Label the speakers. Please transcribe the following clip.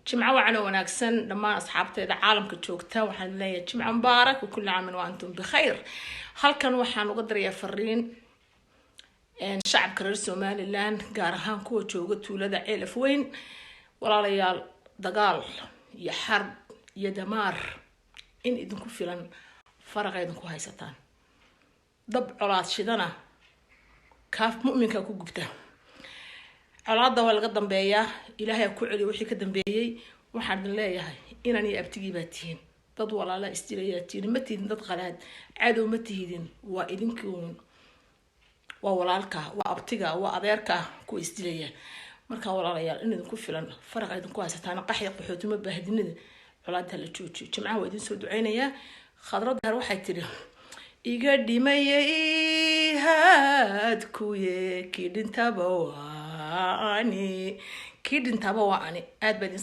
Speaker 1: Jimco wacan oo wanaagsan dhammaan asxaabteeda caalamka joogta. Waxaan leeyahay jimco mubaarak wa kulli caamin wa antum bikhayr. Halkan waxaan uga dirayaa fariin shacabka reer Somaliland, gaar ahaan kuwa jooga tuulada Ceelaf Weyn. Walaalayaal, dagaal iyo xarb iyo damaar in idinku filan faraqa idinku haysataan. Dab colaad shidana kaaf mu'minka ku gubta. Colaadda waa laga dambeeyaa, Ilaahay ku celiyo wixii ka dambeeyey. Waxaan idin leeyahay, inan iyo abtigii baa tihiin, dad walaala isdilayaa tihiin, ma tihidin dad qalaad, cadow ma tihidin. Waa idinkuun, waa walaalka, waa abtiga, waa adeerka kuwa isdilaya. Markaa walaalayaal, in idinku filan faraqa idinku haysataan, qaxya qaxootimo baahdinida, colaadda la joojiyo. Jimcaha waa idin soo duceynayaa. Khadradahar waxay tidhi: "Iga dhimayay haadkuye, kii dhintaba waa ani, kii dhintaba waa ani." Aad baa idin